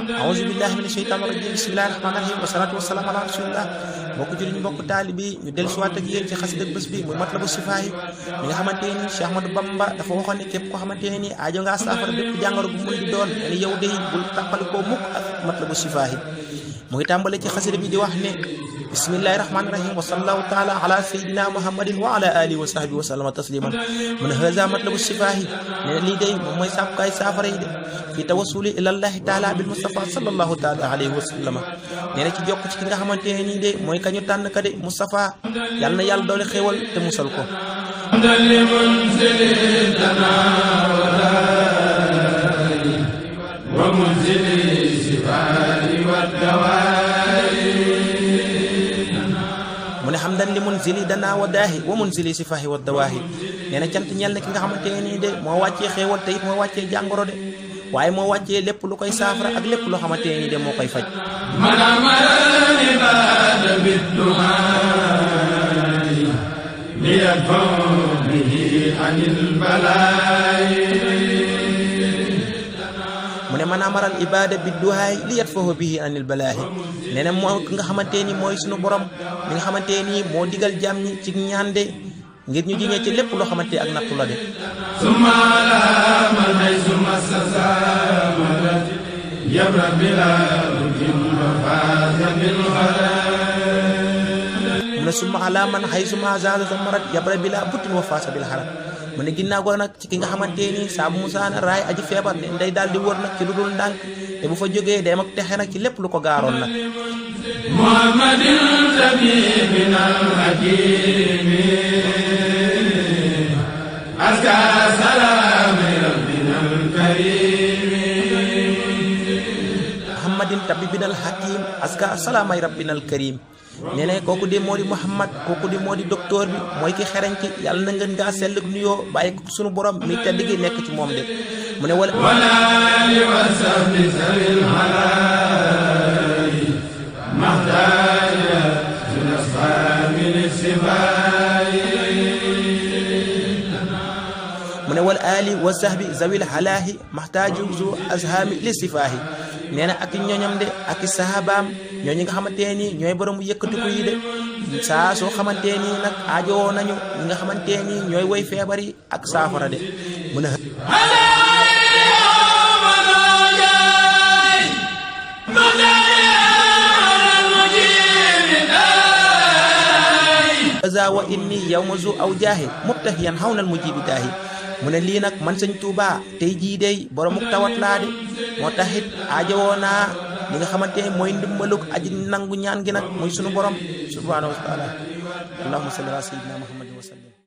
a'uuzu billahi mina sheytaani rajim bismillahi rahmaani rahim wasalaatu wasalaamu ala rasulillah mbokk jullit ñu mbokk taalibi ñu del suwaat ak yéen ci xasida bés bi muy matlabu sifaahi mi nga xamante ni Cheikh Ahmadou Bamba dafa waxoon ne képp koo xamante ne ni aajo ngaa saafara bépp jàngoro bu mun di doon ne yow day bul tàqalikoo mukk ak matlabu sifaahi mu ngi tàmbale ci xasida bi di wax ne bismillahi rahmaani rahim wa sallallahu taala ala sayidina muhammadin wa ala alihi wa sahbihi wa sallama tasliman mun haza matlabu sifaahi ne lii day moom mooy sàkkukaay saafara yi de fi tawassuli ilallahi taala bil mustafa sallallahu taala alayhi wa sallama nee na ci jokk ci ki nga xamante ne nii de mooy kañu tànn ka de Mustafa yàlla na yàlla doole xéewal te musal ko mu ne hamdan li munzili dana wa daahi wa munzili sifaahi wa dawaahi nee na cant ñel ne ki nga xamante ne nii de moo wàccee xéewal te it moo wàccee jàngoro de waaye moo wàccee lépp lu koy saafara ak lépp loo xamante ne nii de moo koy faj mu ne man amaral ibada bi duhaay li yatfahu bihi anil balaahi nee na moo ki nga xamante ni mooy sunu borom mi nga xamante ni moo digal jàmm ñi ci ñaande ngir ñu jiñee ci lépp loo xamante ak nattu la de summa ala man hay summa sasamadat yabra bila rujin wa faza bil xaram mu ne summa ala man hay summa sasamadat yabra bila butin wa faza bil xaram mu ne ginnaaw ko nag ci ki nga xamante ni saa bu musaana raay aji feebar ne day daal di wër nag ci lu dul ndànk te bu fa jógee day mag texe nag ci lépp lu ko gaaroon nag muhammadin tabibina al-hakim aska salaami rabbina al-karim muhammadin tabibina al-hakim aska salaamay rabbina al-karim nee na kooku de moo di Muhammad kooku de moo di docteur bi mooy ki xereñ ci yàlla na ngeen ngaa sell nuyoo bàyyi ko sunu borom mi tedd gi nekk ci moom de mu ne wala li wasabi sabil halali mahtaja sunasfamin sifai mu ne wal ali wa sahbi zawil halaahi mahtaaju zu azhami li sifaahi nee na ak ñoñam de ak sahabaam ñooñu nga xamante ni ñooy borom yëkkatiku yi de saa soo xamante ni nag aajowoo nañu ñi nga xamante ni ñooy woy feebar yi ak saafara de mu ne aza wa inni yawma zu aw jaahi mubtahiyan hawnal mujibi daahi mu ne lii nag man sëñ Tuuba tey jii dey boromuk tawat laa de moo taxit aajowoo naa li nga xamante ne mooy ndimbalug aji nangu ñaan gi nag muy sunu borom subhanahu wa taala allahumma salli ala sayyidina muhammadin wa sallim